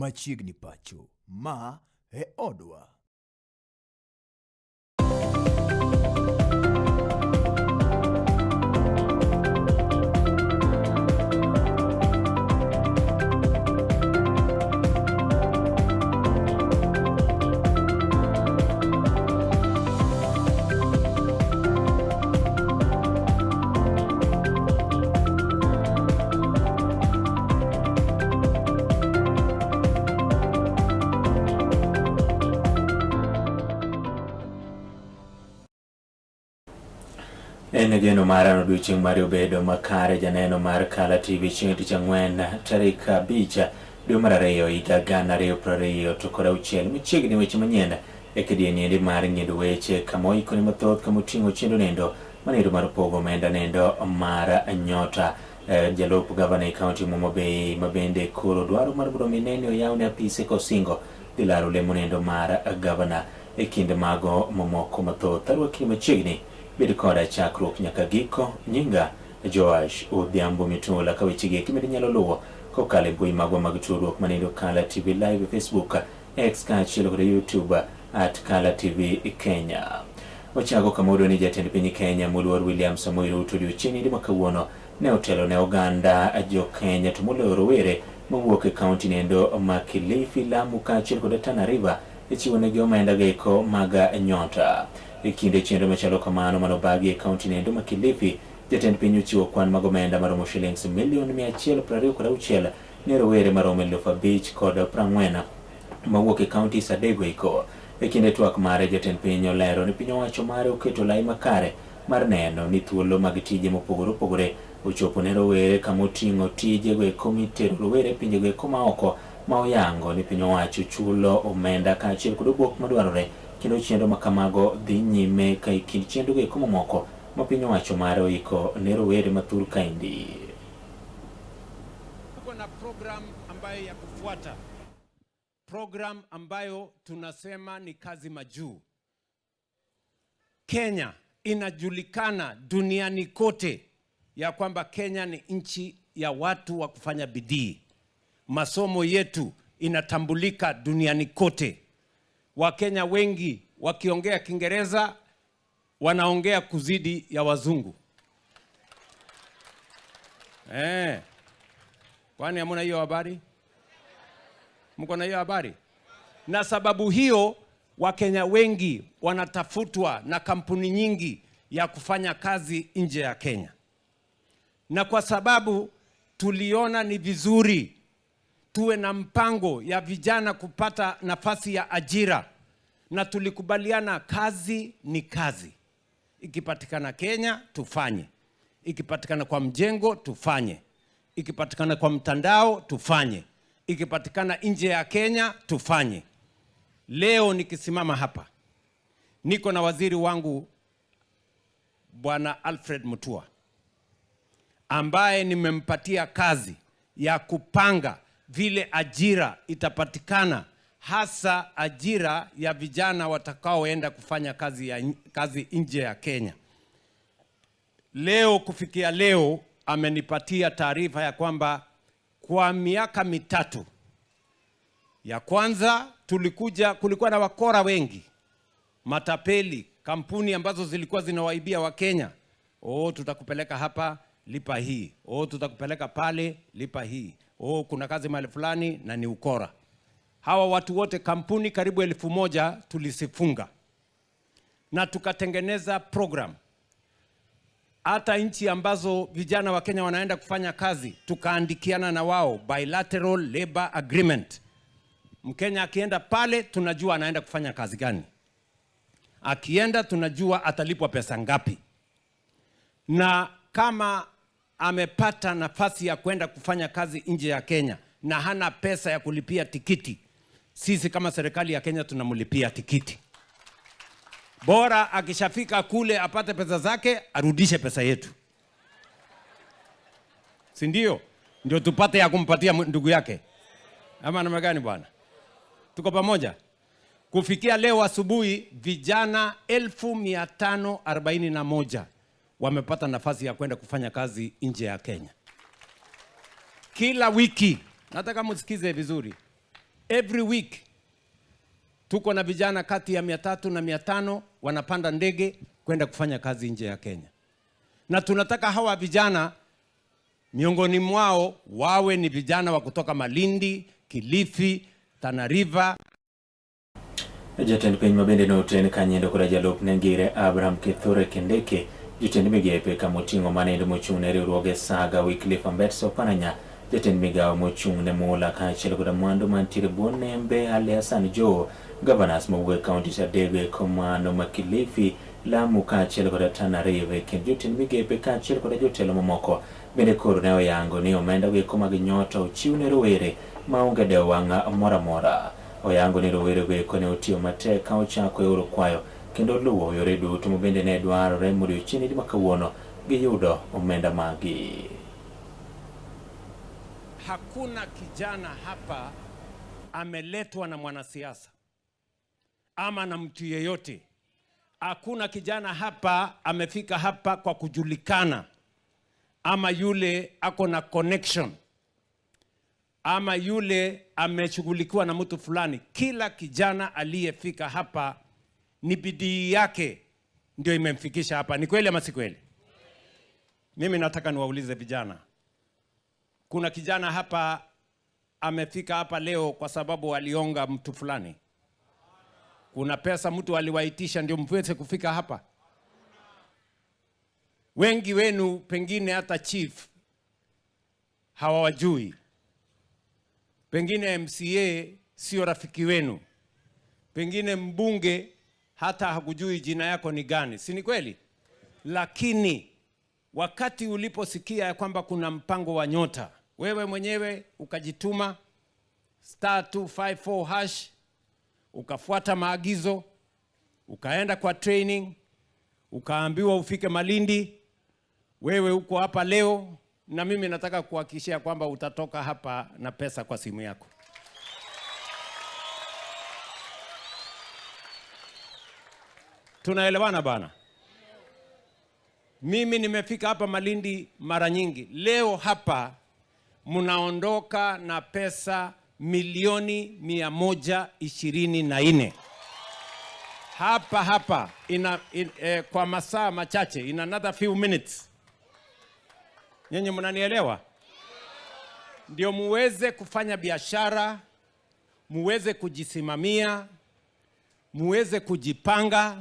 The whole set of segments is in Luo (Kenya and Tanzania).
Machiegni pacho, ma e odwa. En geno mara ni odiochieng' mari obedo makare. Janeno mar Kala TV chieng' tich ang'wen tarik 5 dwe mar 2 higa 2026. Machiegni weche manyien e kidieny endi mar ng'indo weche kama oikoni mathoth, kama oting'o chenro nendo manendo mar pogo omenda nendo mar nyota. Jalup gavana e kaunti ma Homa Bay ma bende koro dwaro mar mondo mi nene oyawne apise kosingo dhi laro lemo nendo mar gavana e kind mago mamoko mathoth. Arwakni machiegni, bed koda chakruok nyaka giko. Nyinga Joash Odhiambo Mitula. Ka wechegi eki bende inyalo luwo kokalo e mbui magwa mag tudruok manendo Kala TV Live, Facebook, X kaachiel kod YouTube @KalaTV Kenya. Wachako kama ni jatend piny Kenya moluor William Samoei Ruto odiochieng' ma kawuono ne otelo ne oganda jo Kenya, to moloyo rowere mawuok e kaunti nendo ma Kilifi, Lamu kaachiel kod Tana River e chiwo negi omenda goeko mag nyota. E kinde chenro machalo kamano manobagi e kaunti nendo ma Kilifi, jatend piny ochiwo kwan mag omenda maromo shillings milion 126 ne rowere maromo 5,040 mawuok e kaunti adego eko. E kinde twak mare, jatend piny olero ni piny owacho mare oketo lai makare mar neno ni thuolo mag tije mopogore opogore ochopo ne rowere, kama oting'o tije go eko mitero rowere e pinje go eko maoko, ma oyango ni piny owacho chulo omenda kaachiel kod obok madwarore, kendo chenro ma kamago dhi nyime ka e kind chenro go eko mamoko ma piny owacho mare oiko ne rowere ma thur kaendi. Tuko na program ambayo ya kufuata, program ambayo tunasema ni kazi majuu. Kenya inajulikana duniani kote ya kwamba Kenya ni nchi ya watu wa kufanya bidii. Masomo yetu inatambulika duniani kote. Wakenya wengi wakiongea Kiingereza wanaongea kuzidi ya wazungu. Eh. Kwani hamuna hiyo habari? Mko na hiyo habari? Na sababu hiyo Wakenya wengi wanatafutwa na kampuni nyingi ya kufanya kazi nje ya Kenya. Na kwa sababu tuliona ni vizuri tuwe na mpango ya vijana kupata nafasi ya ajira, na tulikubaliana kazi ni kazi. Ikipatikana Kenya tufanye, ikipatikana kwa mjengo tufanye, ikipatikana kwa mtandao tufanye, ikipatikana nje ya Kenya tufanye. Leo nikisimama hapa niko na waziri wangu Bwana Alfred Mutua ambaye nimempatia kazi ya kupanga vile ajira itapatikana, hasa ajira ya vijana watakaoenda kufanya kazi nje ya Kenya. Leo kufikia leo amenipatia taarifa ya kwamba kwa miaka 3 ya kwanza tulikuja, kulikuwa na wakora wengi, matapeli, kampuni ambazo zilikuwa zinawaibia Wakenya. Oh, tutakupeleka hapa, lipa hii. Oh, tutakupeleka pale, lipa hii. Oh, kuna kazi mahali fulani, na ni ukora. Hawa watu wote, kampuni karibu 1,000 tulizifunga na tukatengeneza program. Hata nchi ambazo vijana wa Kenya wanaenda kufanya kazi, tukaandikiana na wao bilateral labor agreement. Mkenya akienda pale tunajua anaenda kufanya kazi gani. Akienda tunajua atalipwa pesa ngapi. Na kama amepata nafasi ya kwenda kufanya kazi nje ya Kenya na hana pesa ya kulipia tikiti, sisi kama serikali ya Kenya tunamlipia tikiti. Bora akishafika kule apate pesa zake, arudishe pesa yetu, si ndio? Ndio tupate ya kumpatia ndugu yake, ama namna gani bwana? Tuko pamoja? Kufikia leo asubuhi vijana 541,000 wamepata nafasi ya kwenda kufanya kazi nje ya Kenya. Kila wiki, nataka msikize vizuri, Every week tuko na vijana kati ya 300 na 500 wanapanda ndege kwenda kufanya kazi nje ya Kenya, na tunataka hawa vijana miongoni mwao wawe ni vijana wa kutoka Malindi, Kilifi, Tana River. Jatend piny mabende noten kanyendo koda jalupne Ngire Abraham Kithure Kindiki, jotend migepe kamoting'o manendo mochung' ne riwruoge Saga Wycliffe Ambetsa Oparanya, jatend migawo mochung' ne mula kaachiel koda mwandu mantiere bwo nembe Ali Hassan Joho, governors mowuok e counties adek eko mano ma Kilifi, Lamu kaachiel koda Tana River. E kind jotend migepe kaachiel koda jotelo mamoko bende koro ne oyango ni omenda goeko mag nyota ochiw ne rowere maonge dewo wang' moro amora. Oyango ni rowere goeko ne otiyo matek ka ochako e oro kwayo kendo luwo yore duto mabende ne dwarore modiochieng' ma kawuono giyudo omenda magi. Hakuna kijana hapa ameletwa na mwanasiasa ama na mtu yeyote. Hakuna kijana hapa amefika hapa kwa kujulikana ama yule ako na connection ama yule ameshughulikiwa na mtu fulani. Kila kijana aliyefika hapa ni bidii yake ndio imemfikisha hapa. Ni kweli ama si kweli? Mimi nataka niwaulize vijana, kuna kijana hapa amefika hapa leo kwa sababu alionga mtu fulani? Kuna pesa mtu aliwaitisha ndio mweze kufika hapa? Wengi wenu pengine hata chief hawawajui, pengine MCA sio rafiki wenu, pengine mbunge hata hakujui jina yako ni gani, si ni kweli? Lakini wakati uliposikia ya kwamba kuna mpango wa Nyota, wewe mwenyewe ukajituma *254# ukafuata maagizo, ukaenda kwa training, ukaambiwa ufike Malindi, wewe uko hapa leo, na mimi nataka kuhakikishia kwamba utatoka hapa na pesa kwa simu yako. Tunaelewana bana? Mimi nimefika hapa Malindi mara nyingi. Leo hapa mnaondoka na pesa milioni 124. Hapa hapa kwa masaa machache, in another few minutes. Nyinyi mnanielewa? Ndio muweze kufanya biashara, muweze kujisimamia, muweze kujipanga,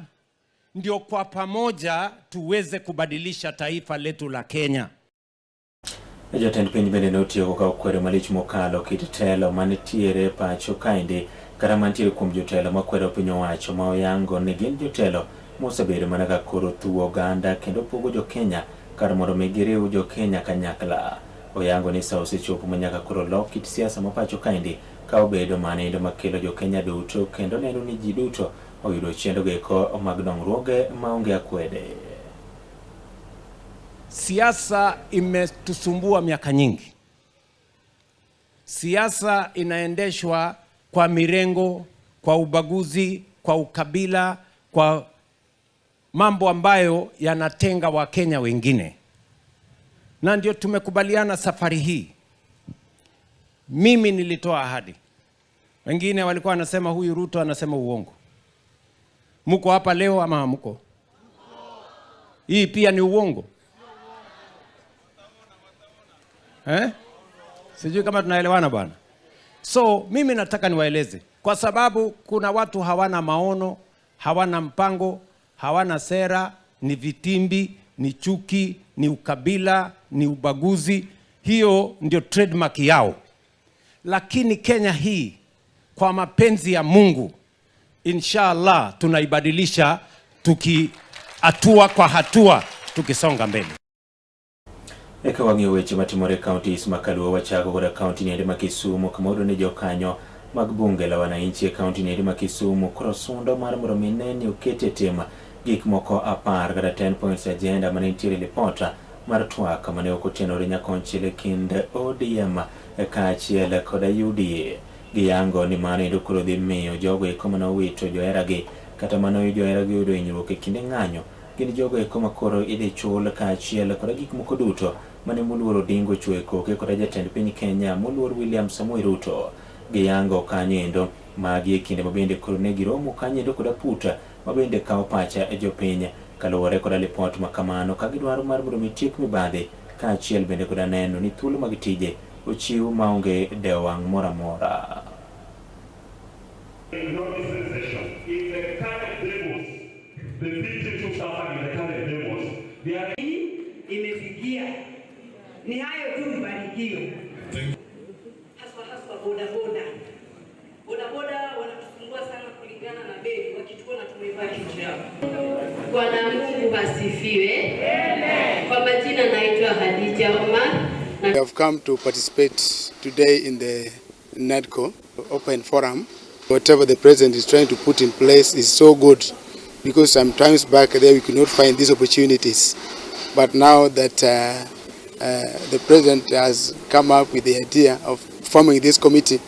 ndio kwa pamoja tuweze kubadilisha taifa letu la Kenya. Jatend piny bende notieko ka okwedo malich mokalo kit telo manitiere pacho kaendi kata mantiere kuom jotelo makwedo piny owacho ma oyango ni gin jotelo mosebedo mana ka koro thuo oganda kendo pogo jo-Kenya kar mondo mi giriw jo-Kenya kanyakla. Oyango ni sa osechopo ma nyaka koro lok kit siasa ma pacho kaendi ka obedo manendo makelo jo-Kenya duto kendo neno ni ji duto oyudo chenro goeko mag dongruoge maonge akwede. Siasa imetusumbua miaka nyingi. Siasa inaendeshwa kwa mirengo, kwa ubaguzi, kwa ukabila, kwa mambo ambayo yanatenga Wakenya wengine. Na ndio tumekubaliana safari hii. Mimi nilitoa ahadi. Wengine walikuwa wanasema huyu Ruto anasema uongo. Muko hapa leo ama hamko? Hii pia ni uongo. Sijui kama tunaelewana bwana. So mimi nataka niwaeleze, kwa sababu kuna watu hawana maono, hawana mpango, hawana sera, ni vitimbi, ni chuki, ni ukabila, ni ubaguzi. Hiyo ndio trademark yao. Lakini Kenya hii kwa mapenzi ya Mungu, inshallah tunaibadilisha tukihatua kwa hatua tukisonga mbele. Eka wang'iyo weche matimore e counties ma kaluo, wachako koda kaunti niende ma Kisumu kama wayudo ni jokanyo mag bunge la wananchi e kaunti niende ma Kisumu koro sundo mar mondo mi ne ni oket e tim gik moko 10 kata 10 points agenda mane nitiere lipot mar twak mane ok otenore nyakonchiel e kind ODM kaachiel koda UDA. Giyango ni mano endo koro dhi miyo jogo eko mane owito joheragi kata mane joheragi oyudo hinyruok e kinde ng'anyo gin jogo eko ma koro idhi chul kaachiel koda gik moko duto mane moluor Odinga ochuoyo e koke koda jatend piny Kenya moluor William Samoei Ruto. Giyango kanyo endo magi e kinde ma bende koro ne giromo kanyo endo kod aputa ma bende kawo pacha e jopiny kaluwore koda lipot ma kamano ka gidwaro mar mondo mi tiek mibadhi kaachiel bende koda neno ni thuolo mag tije ochiw maonge dewo wang' moro amora. Not this sensation. In the current demos, the victims who suffered in the current demos, they are Imefikia. Ni hayo tu, mbarikiwe. Haswa haswa bodaboda. Bodaboda wanatusumbua sana kulingana na bei, wakituona tumevaa hijab. Bwana Mungu asifiwe. Kwa majina naitwa Hadija Omar. We have come to participate today in the NADCO Open Forum. Whatever the president is trying to put in place is so good because sometimes back there we could not find these opportunities. But now that the president has come up with the idea of forming this committee,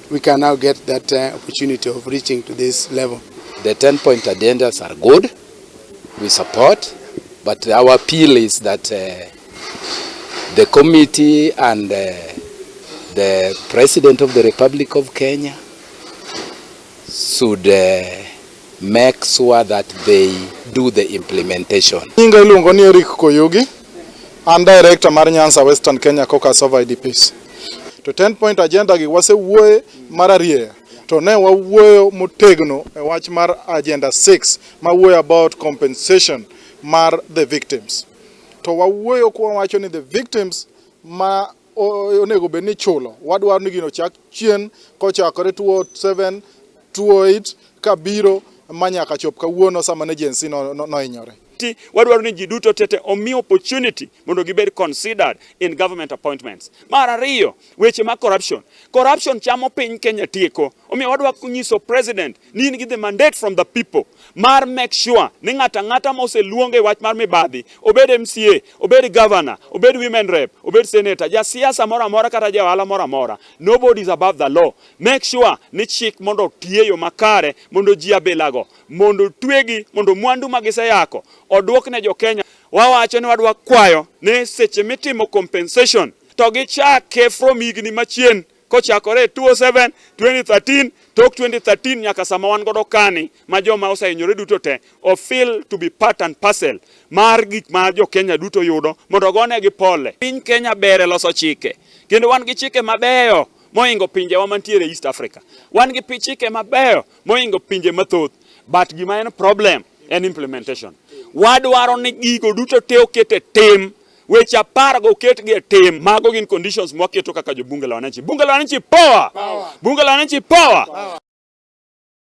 we can now get that opportunity of reaching to this level. The 10-point agendas are good, we support, but our appeal is that the committee and the President of the Republic of Kenya should make sure that they do the implementation. Nyinga iluongo ni Eric Koyugi, an director mar Nyanza Western Kenya Caucus of IDPs. To 10 point agenda gi wasewuoye mar arieya to ne wawuoyo motegno e wach mar agenda 6 mawuoyo about compensation mar the victims. To wawuoyo kwa wacho ni the victims ma onego bed ni chulo wadwaro ni gino chak chien kochakore 2007 2008 kabiro manyaka chop kawuono sama ne Gen Z nohinyore. Wadwaro ni ji duto tete omi opportunity mondo gibed considered in government appointments. Mar ariyo, weche mag corruption. Corruption chamo piny Kenya tieko. Omiyo wadwa nyiso president ni in gi the mandate from the people mar make sure ni ng'ato ang'ata moseluong e wach mar mibadhi, obed MCA, obed governor, obed women rep, obed senator, jasiasa moro amora kata ja ohala moro amora, nobody is above the law. Make sure ni chik mondo otie e yo makare mondo ji abilago, mondo twegi, mondo mwandu ma giseyako oduok ne jo Kenya. Wawacho ni wadwa kwayo ni seche mitimo compensation to gichake from higni machien kochakore 2007, 2013, tok 2013 nyaka sama wan godo kani ma joma osehinyore duto te o feel to be part and parcel mar gik ma jo Kenya duto yudo mondo ogonegi pole. Piny Kenya ber e loso chike kendo wan gi chike mabeyo mohingo pinjewa mantiere East Africa. Wan gi chike mabeyo mohingo pinje mathoth, but gima en problem en implementation. Wadwaro ni gigo duto te oket e tim, weche 10 go oketgi e tim. Mago gin conditions mwaketo kaka jobunge la wananchi. Bunge la wananchi power! Bunge la wananchi power!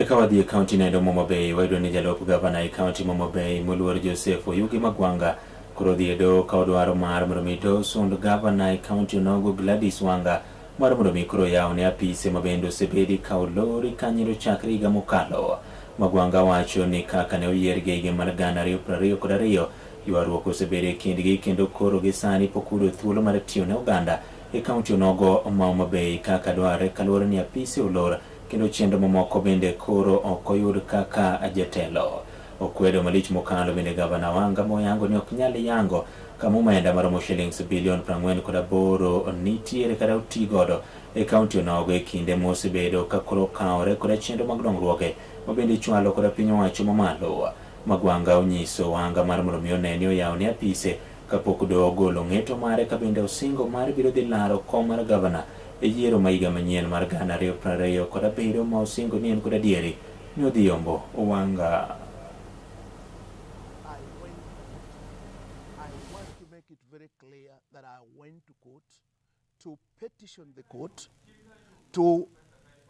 Ka wadhi e kaunti noendo Homa Bay, wayudo ni jalup gavana e kaunti ma Homa Bay moluor Joseph Oyugi Magwanga koro odhi e doho ka odwaro mar mondo mi doho osund gavana e kaunti onogo Gladys Wanga mar mondo mi koro yawne apise ma bende osebedi ka olori kanyo chakre higa mokalo. Magwanga wacho ni kaka ne oyiergi e higa mar 2022, ywaruok osebedo e kindgi kendo koro gi sani pok oyudo thuolo mar tiyo ne oganda e kaunti onogo ma Homa Bay kaka dwarre kaluwore ni apise olor kendo chenro mamoko bende koro ok oyud kaka jatelo. Okwedo malich mokalo bende gavana Wanga moyango ni ok nyal yango kama omenda maromo shillings bilion 48 nitiere kata oti godo e kaunti onogo e kinde mosebedo ka koro okawore koda chenro mag dongruoge ma bende ichwalo koda piny owacho mamalo. Magwanga onyiso Wanga mar mondo mi one ni oyawne apise kapok doho ogolo ng'eto mare ka bende osingo mar biro dhi laro kom mar gavana e yiero ma higa manyien mar 2027 ma osingo ni en kod adieri ni odhi yombo Wanga. I want to make it very clear that I went to court to petition the court to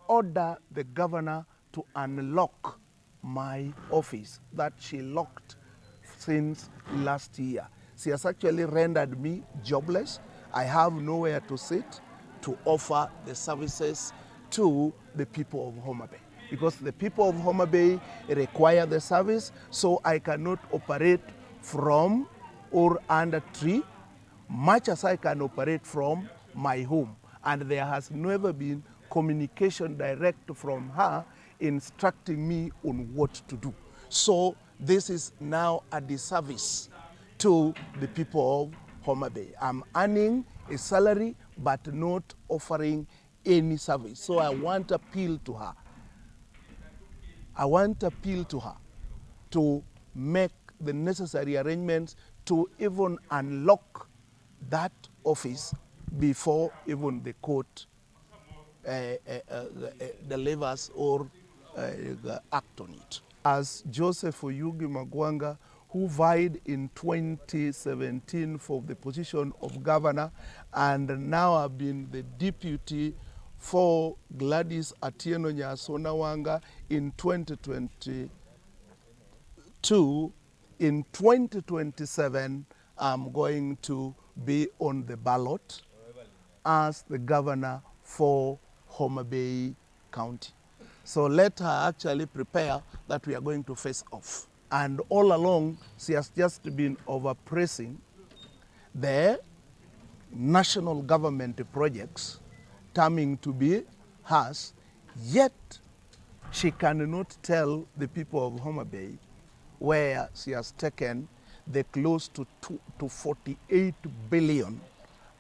order the governor to unlock my office that she locked since last year. She has actually rendered me jobless. I have nowhere to sit to offer the services to the people of Homa Bay, because the people of Homa Bay require the service, so I cannot operate from or under tree much as I can operate from my home. And there has never been communication direct from her instructing me on what to do. So this is now a disservice to the people of Homa Bay. I'm earning a salary but not offering any service. So I want to appeal to her. I want to appeal to her to make the necessary arrangements to even unlock that office before even the court delivers or act on it. As Joseph Oyugi Magwanga, who vied in 2017 for the position of governor and now have been the deputy for Gladys Atieno Nyasona Wanga in 2022, in 2027, I'm going to be on the ballot as the governor for Homa Bay County. So let her actually prepare that we are going to face off. And all along, she has just been overpressing the national government projects terming to be hers, yet she cannot tell the people of Homa Bay where she has taken the close to, two, to 48 billion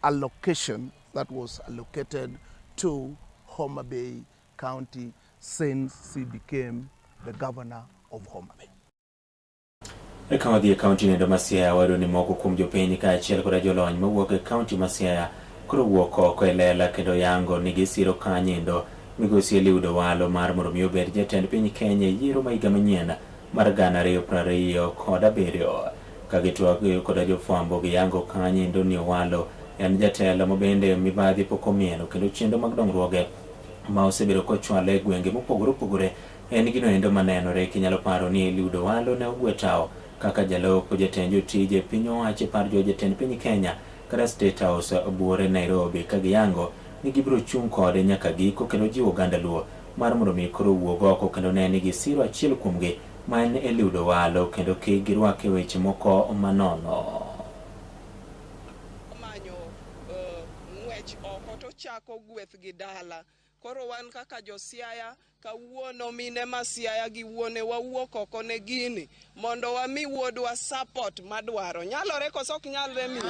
allocation that was allocated to Homa Bay County since she became the governor of Homa Bay. Eka wadhi e kaunti nendo ma Siaya wayudo ni moko kuom jopiny kaachiel koda jolony mawuok e kaunti ma Siaya koro wuok oko e lela kendo yango ni gisiro kanyendo migosi Eliud Owalo mar mondo mi obed jatend piny Kenya e yiero ma higa manyien mar 2027. Ka gitwak koda jofwambo giyango kanyendo ni Owalo en jatelo ma bende mibadhi pok omieno kendo chenro mag dongruoge ma osebedo kochwalo e gwenge mopogore opogore en gino endo manenore kinyalo paro ni Eliud Owalo ne ogwe tawo kaka jalup jatend jotije e piny owacho e par jo jatend piny Kenya kata State House buore Nairobi ka giyango ni gibiro chung' kode nyaka giko kendo jiwo oganda Luo mar mondo mi koro wuog oko kendo ne ni gisiro achiel kuomgi ma en Eliud Owalo kendo kik girwak e weche moko manono. Manyo ng'wech oko to chako gweth gi dala. Koro wan kaka jo Siaya kawuono mine ma Siaya gi wuone wawuok oko ne gini mondo wami wuodwa support madwaro. Nyalore koso ok nyalre mine?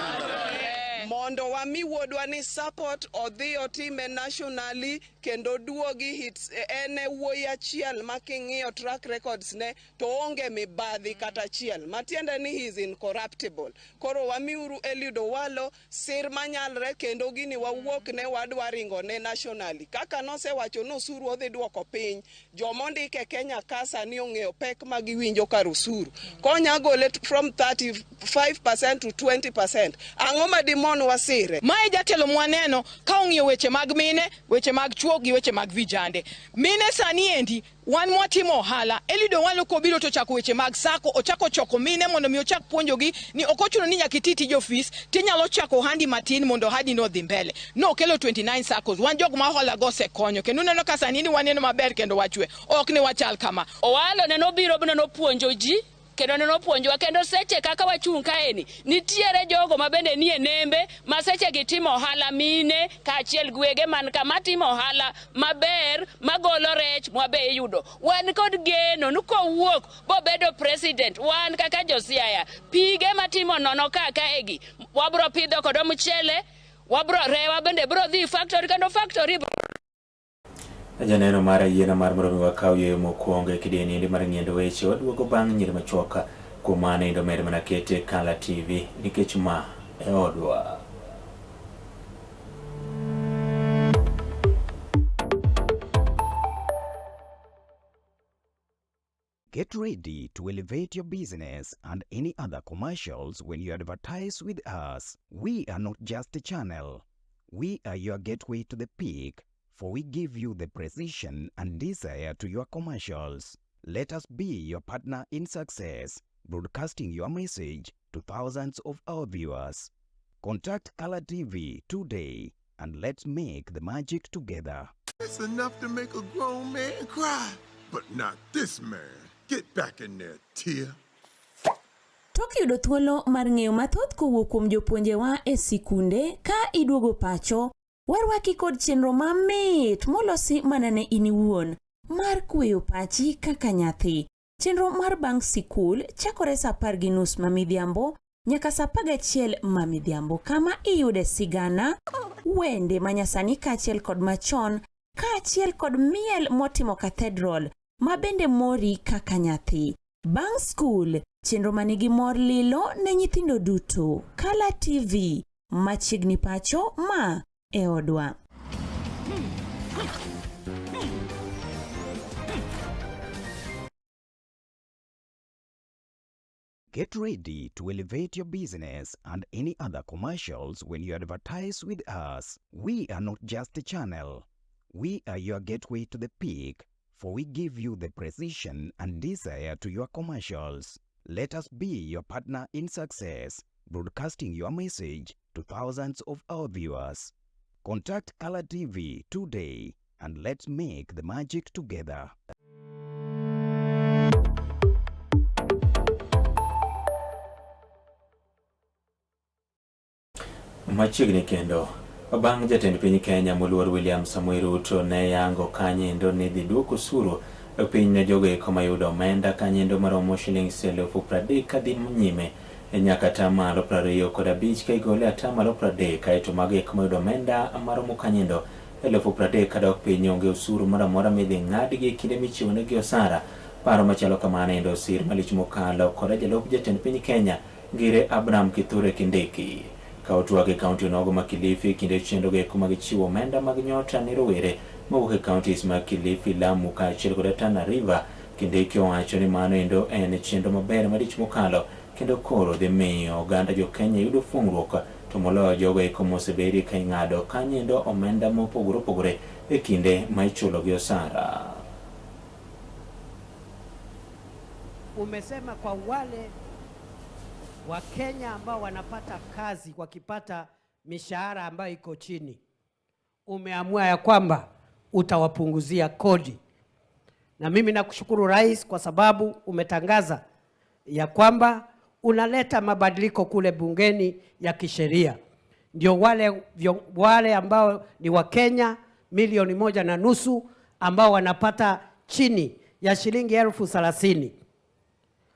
Mondo wami wuodwa ni support odhi otime nationally kendo duogi hits en e wuoyi achiel ma king'iyo track records ne to onge mibadhi kata achiel matiende ni he is incorruptible. Koro wamiuru Eliud Owalo sir manyalre kendo gini wawuok ne wadwa ringo ne nationally. Kaka nosewacho ni osuru odhi duoko piny, joma ondik e Kenya ka sani ong'eyo pek ma giwinjo kar osuru. Konya gole from 35% to 20%, ang'o ma dimon wasire? Mae jatelo mwaneno ka ong'iyo weche mag mine, weche mag chuo gi weche mag vijande. Mine sani endi wan mwatimo ohala, Eliud Owalo kobiro to ochako weche mag sako, ochako choko mine mondo mi ochak puonjogi ni ok ochuno ni nyaka iti tij ofis, tinyalo chako ohandi matin mondo ohandi no odhi mbele. Nokelo 29 saccos, wan jok ma hola go osekonyo kendo uneno ka sani ni waneno maber kendo wachwe, ok ni wachal kama. Owalo ne nobiro ne nopuonjo ji kendo ne nopuonjowa kendo seche kaka wachung' kaeni nitiere jogo ma bende nie nembe ma seche gitimo ohala mine kaachiel gi wege man ka matimo ohala maber magolo rech mwabe iyudo. Wan kod geno ni kowuok bobedo president wan kaka jo Siaya pige matimo nono ka kaegi wabro pidho kodwa mchele wabro rewa bende bro dhi factory kendo factory Janeno mar ayiena mar mondo mi wakaw yueyo mokwongo e kidieny endi mar ng'iendo weche waduogo bang' nyiri machuok kuom mano endo med mana kete Kala TV nikech ma e odwa. Get ready to elevate your business and any other commercials when you advertise with us. We are not just a channel. We are your gateway to the peak, for we give you the precision and desire to your commercials. Let us be your partner in success, broadcasting your message to thousands of our viewers. Contact Color TV today and let's make the magic together. It's enough to make a grown man cry, but not this man. Get back in there, Tia. Tok yudo thuolo mar ng'eyo mathoth kowuok kuom jopuonjewa e sikunde ka iduogo pacho, warwaki kod chenro mamit molosi mana ne in iwuon mar kweyo pachi kaka nyathi. Chenro mar bang' sikul chakore sa 10:30 ma midhiambo. nyaka saa 11 ma midhiambo kama iyude sigana, wende manyasani kaachiel kod machon kaachiel kod miel motimo cathedral ma bende mori kaka nyathi. Bang' skul, chenro manigi mor lilo ne nyithindo duto. Kala TV, machiegni pacho ma e odwa. Get ready to elevate your business and any other commercials when you advertise with us. We are not just a channel. We are your gateway to the peak, for we give you the precision and desire to your commercials. Let us be your partner in success, broadcasting your message to thousands of our viewers. Contact Color TV today and let's make the magic together. Machiegni kendo, bang' jatend piny Kenya moluor William Samoei Ruto ne yango kanyendo ni dhi duok osuru piny ne jogo eko mayudo omenda kanyendo maromo shillings 30,000 kadhi nyime nyaka atamalo 25 ka igole atamalo 30 kaeto mago eko mayudo omenda maromo kanyendo 30,000 kadok piny onge osuru moro amora midhi ng'adgi e kinde michiwonegi osara. Paro machalo kamano endo osir malich mokalo koda jalup jatend piny Kenya Ngire Abraham Kithure Kindiki. Ka otwak e kaunti onogo ma Kilifi kinde chenro go eko mag chiwo omenda mag nyota ne rowere mawuok e counties mag Kilifi, Lamu kaachiel koda Tana River, Kindiki owacho ni mano endo en chenro maber malich mokalo kendo koro dhi miyo oganda jo Kenya yudo fuong'ruok to moloyo jogo eko mosebedi ka ing'ado kanyendo omenda mopogore opogore e kinde ma ichulo gi osara. Umesema kwa wale Wakenya ambao wanapata kazi wakipata mishahara ambayo iko chini, umeamua ya kwamba utawapunguzia kodi, na mimi nakushukuru Rais kwa sababu umetangaza ya kwamba unaleta mabadiliko kule bungeni ya kisheria, ndio wale ambao ni Wakenya 1.5 milioni ambao wanapata chini ya shilingi 30,000,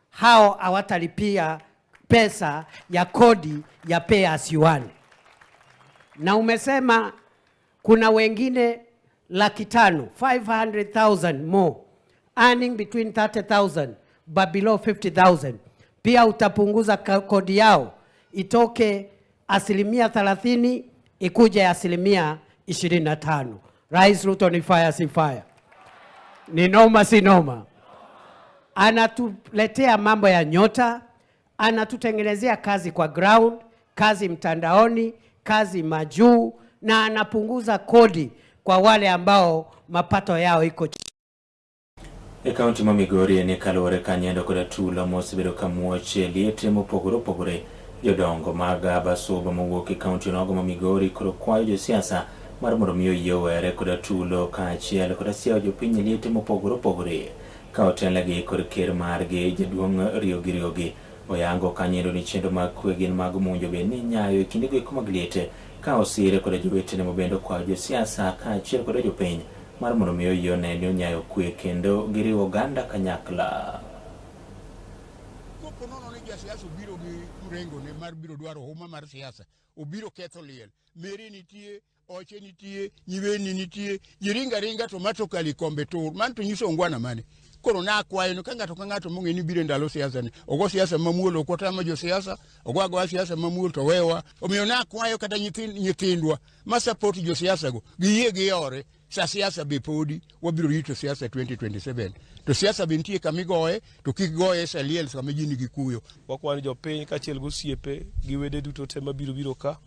hao hawatalipia pesa ya kodi ya pay as you earn. Na umesema kuna wengine 500,000, 500,000 more earning between 30,000 but below 50,000, pia utapunguza kodi yao itoke 30% ikuje 25%. Rais Ruto ni fire, si fire? Ni noma, si noma? Anatuletea mambo ya nyota, anatutengenezea kazi kwa ground, kazi mtandaoni, kazi majuu, na anapunguza kodi kwa wale ambao mapato yao iko chini. E kaunti ma Migori ni kaluwore kanyendo koda tulo mosebedo ka muoch e liete mopogore opogore. Jodongo mag Abasuba mowuok e kaunti onogo ma Migori koro kwayo josiasa mar mondo mi oyie owere koda tulo kaachiel koda siewo jopiny e liete mopogore opogore. Ka otelnegi kod ker margi jaduong' Riogi Riogi oyango kanyendo ni chenro mag kwe gin mag monjo bed ni nyayo e kindego eko mag liete ka osire koda jowetene mabende okwayo josiasa kaachiel koda jopiny mar mondo mi oyie one ni onyayo kwe kendo giriwo oganda kanyakla. Kopo nono ni jasiasa obiro gi orengo ne mar biro dwaro huma mar siasa, obiro ketho liel. Mere nitie, oche nitie, nyiweni nitie, ji ringa ringa to mato kali kombe tur. Man to nyiso ungwana mane? Koro nakwayo ni ka ng'ato ka ng'ato mong'e ni biro e ndalo siasa ni, ogo siasa mamuol, ok watamo josiasa, ogo agoya siasa mamuol to wewa. Omiyo nakwayo kata nyithindwa ma support josiasa go, giyie giyore. Sa siasa be podi wabiro rito siasa 2027. To siasa be nitie kama igoye, to kik goye sa liel sama ji nigi kuyo. Wakwayo ni jopiny kaachiel gi osiepe gi wede duto te mabiro biro ka,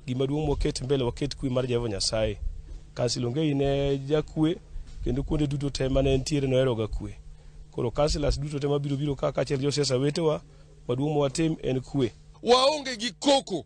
gima duong' mwaket mbele waket kwe mar Jehova Nyasaye. Kansila Ongei ne jakwe kendo kuonde duto te mane entiere noheroga kwe. Koro kansilas duto te mabiro biro ka kaachiel gi josiasa wetewa, maduong' mwatim en kwe. Waonge gi koko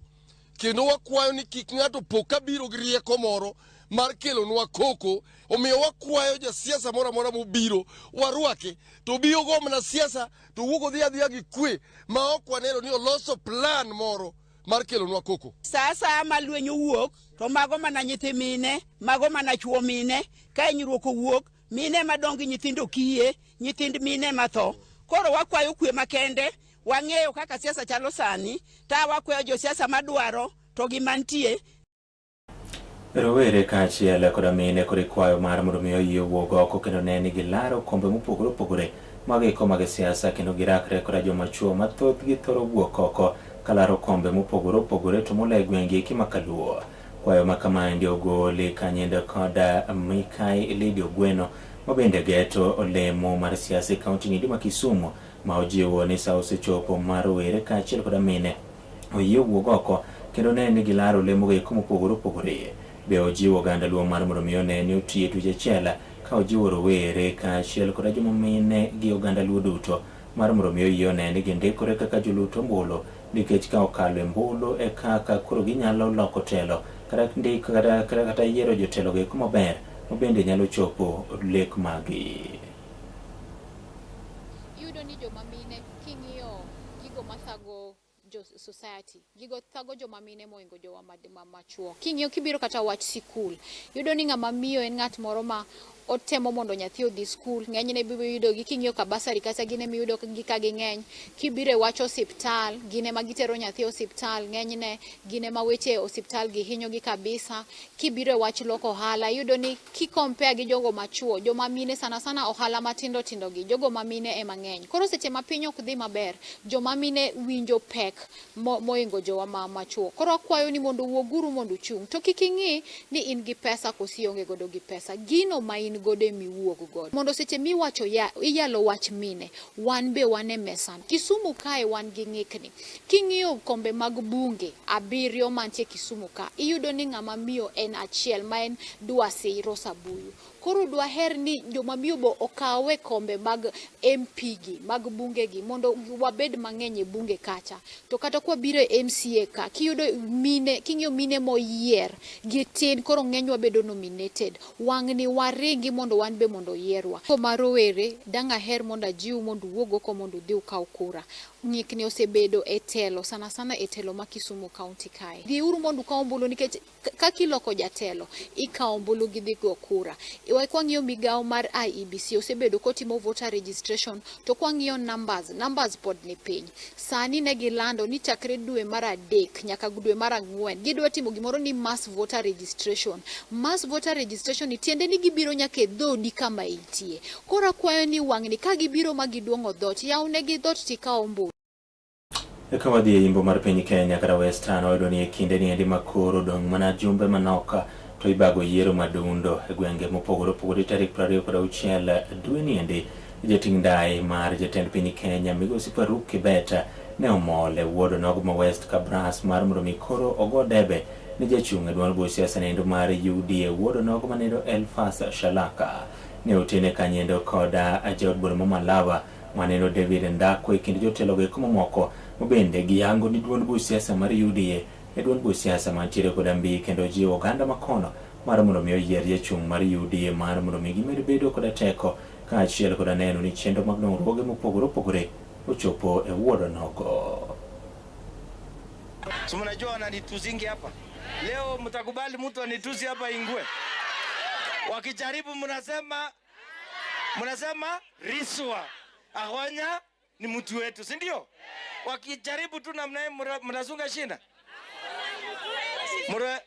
kendo wakwayo ni kik ng'ato po ka biro gi rieko moro mar kelonwa koko. Omiyo wakwayo jasiasa moro amora mobiro warwake, to obi ogo mana siasa to owuog odhi adhiya gi kwe ma ok waneno ni oloso plan moro mar kelonwa koko. Sa asaya ma lweny owuok to mago mana nyithi mine, mago mana chuo mine. Ka hinyruok owuok, mine madong' gi nyithindo kiye, nyithind mine matho. Koro wakwayo kwe makende. Wang'eyo kaka siasa chalo sani, ta wakwayo josiasa madwaro to gi mantie. Rowere kaachiel koda mine kod ikwayo mar mondo mi oyie owuog oko kendo ne ni gilaro kombe mopogore opogore mag iko mag siasa kendo girakre koda joma chuo ma thothgi thoro wuok oko kalaro kombe mopogore opogore to moloyo e gwenge eki ma Kaluo. Kwayo ma kamaendi ogoli kanyendo koda Mikai Lydia Ogweno ma bende geto olemo mar siasa e kaunti ni ma Kisumu ma ojiwo ni sa osechopo mar rowere kaachiel koda mine oyie owuog oko kendo ne ni gilaro olemogo eko mopogore opogore. Be ojiwo oganda Luo mar mondo mi one ni otiyo e tich achiel ka ojiwo rowere kaachiel koda joma mine gi oganda Luo duto mar mondo mi oyie one ni gindikore kaka jolut ombulu nikech ka okalo e mbulu e kaka koro ginyalo loko telo kata ndiko kata, kata, kata yiero jotelo go eko maber ma bende nyalo chopo lek maggi. Iyudo ni joma mine king'iyo gigo mathago jo society gigo thago joma mine moingo jowa machuo. King'iyo kibiro kata wach sikul, iyudo ni ng'ama miyo en ng'at moro ma otemo mondo nyathi odhi skul, ng'enyne ibiro yudo gi king'iyo ka basari kata gin ema iyudo gi ka ging'eny. Kibiro e wach osiptal, gin ema gitero nyathi e osiptal, ng'enyne gin ema weche osiptal gi hinyogi kabisa. Kibiro e wach loko ohala, iyudo ni ki compare gi jogo machuo, joma mine sana sana ohala matindo tindo gi, jogo ma mine ema ng'eny. Koro seche ma piny ok dhi maber, joma mine winjo pek moingo jowa ma machuo. Koro akwayo ni mondo wuoguru mondo uchung'. To kik ing'i ni in gi pesa koso ionge godo gi pesa. Gino ma in godo ema iwuog godo. Mondo seche miwacho ya, iyalo wach mine, wan be wan e mesano. Kisumu kae wan gi ng'ikni. King'iyo kombe mag bunge abiriyo mantie Kisumu ka, iyudo ni ng'ama miyo en achiel ma en Dwasi Rosa Buyu. Koro dwaher ni joma miyo bo okawe kombe mag MP gi, mag bunge gi mondo wabed mang'eny e bunge kacha. To kata kwabiro e MCA ka, kiyudo mine, king'iyo mine moyier gi tin, koro ng'enywa bedo nominated. Wang'ni waringi mondo wan be mondo oyierwa. Ma rowere, dang' aher mondo ajiwu mondo uwuog oko mondo udhi ukaw kura. Ng'ikni osebedo e telo, sana sana e telo ma Kisumu County kae. Dhiuru mondo ukaw ombulu nikech kaka iloko jatelo, ikawo ombulu gi dhi go kura. Kwang'iyo migawo mar IEBC osebedo kotimo voter registration, to kwang'iyo numbers, numbers pod ni piny. Sani ne gilando ni chakre dwe mar adek nyaka dwe mar ang'wen, gidwa timo gimoro ni mass voter registration. Mass voter registration ni tiende ni gibiro nyaka e dhodi kama intie. Koro akwayo ni wang'ni ka gibiro ma gidwong'o dhoot, yawnegi dhoot tikaw ombulu. Eka wadhi e yimbo mar piny Kenya kata Western wayudo ni e kinde ni endi ma koro odong' mana jumbe manok to ibago yiero madundo e gwenge mopogore opogore tarik 26 dwe ni endi jating' ndai mar jatend piny Kenya migosi Faruk Kibet ne omol e wuod onogo ma West Kabras mar mondo mi koro ogo debe ne jachung' e duond buch siasa nendo mar UDA wuod onogo manendo Elfas Shalaka ne otene kanyendo koda jaod bura ma Malava maneno David Ndakwa e kind jotelogo eko mamoko mabende giyango ni duond buch siasa mar UDA e duond buch siasa mantiere koda mbi kendo jiwo oganda makono mar mondo mi oyier jachung' mar UDA mar mondo mi gimed bedo koda teko kaachiel koda neno ni chenro mag dongruoge mopogore opogore ochopo e wuodo nogo. Si mnajua wananitusingi hapa leo, mtakubali mtu anitusi hapa Ingwe? Wakijaribu mnasema mnasema Riswa Ahonya ni mtu wetu, si ndio? Wakijaribu tu namna hiyo mnazunga shina.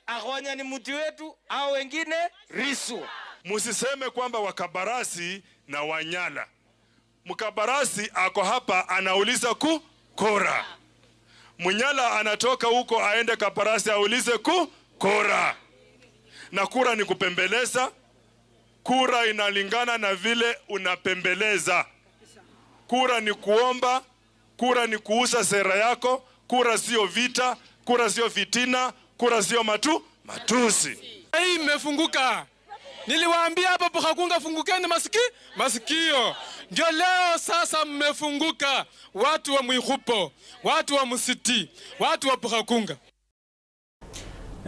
Ahonya ni mtu wetu, au wengine Riswa. Musiseme kwamba Wakabarasi na Wanyala. Mkabarasi ako hapa anauliza ku kura. Munyala anatoka huko aende Kabarasi aulize ku kura. Na kura ni kupembeleza. Kura inalingana na vile unapembeleza. Kura ni kuomba, kura ni kuuza sera yako, kura sio vita, kura sio fitina, kura sio matusi. Hii imefunguka. Niliwaambia hapa Buhakunga, fungukeni masikio. Ndio leo sasa mmefunguka, watu wa Mwikhupo, watu wa Musiti, watu wa Buhakunga.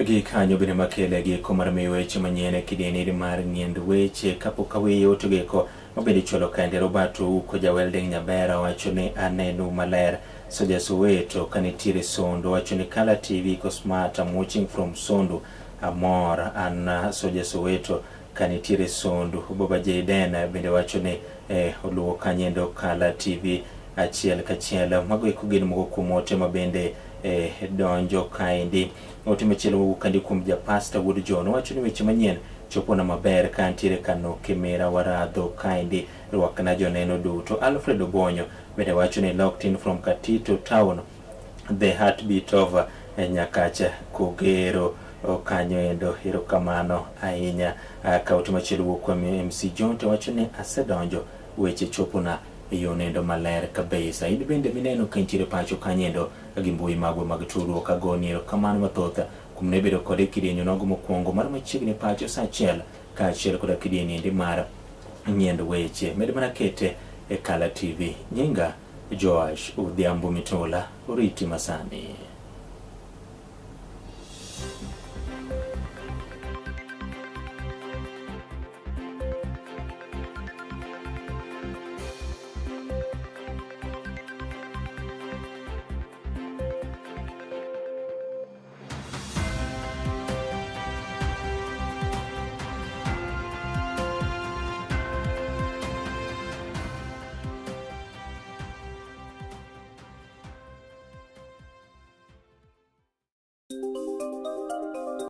Gikanyo bende makele giko mar miyo weche manyien e kidieny mar ng'iend weche kapok aweyo to giko mabende ichwalo kaende Robert Ouko ja welding Nyabera wacho ni anenu maler. Soja Soweto kanitiere Sondu wacho ni Kala TV ko smart, I'm watching from Sondu, amor an Soja Soweto kanitiere Sondu. Baba Jaden bende wacho ni oluwo kanyendo Kala TV. achiel kachiel. Mago eko gin moko kuom ote ma bende eh, donjo kaendi. Ote machielo mowuok kaendi kuom Japasta Wuod John owacho ni weche manyien chopona maber ka antiere Kano Kimera Waradho kaendi rwakna joneno duto. Alfred Obonyo bende wacho ni locked in from Katito town the heartbeat of eh, Nyakach Kogero oh, kanyo endo erokamano ahinya. Ah, ka ote machielo wuok kuom MC John to wacho ni asedonjo weche chopona e yo nendo maler kabisa. In bende mineno ka intiere pacho kanyendo gi mbui magwa mag tudruok agoni erokamano mathoth kuom ne bedo kode e kidieny onogo mokwongo mar machiegni pacho saa achiel kaachiel koda kidieny endi mar ng'iend weche. Med mana kete e Kala TV. Nyinga Joash Odhiambo Mitola, oriti masani.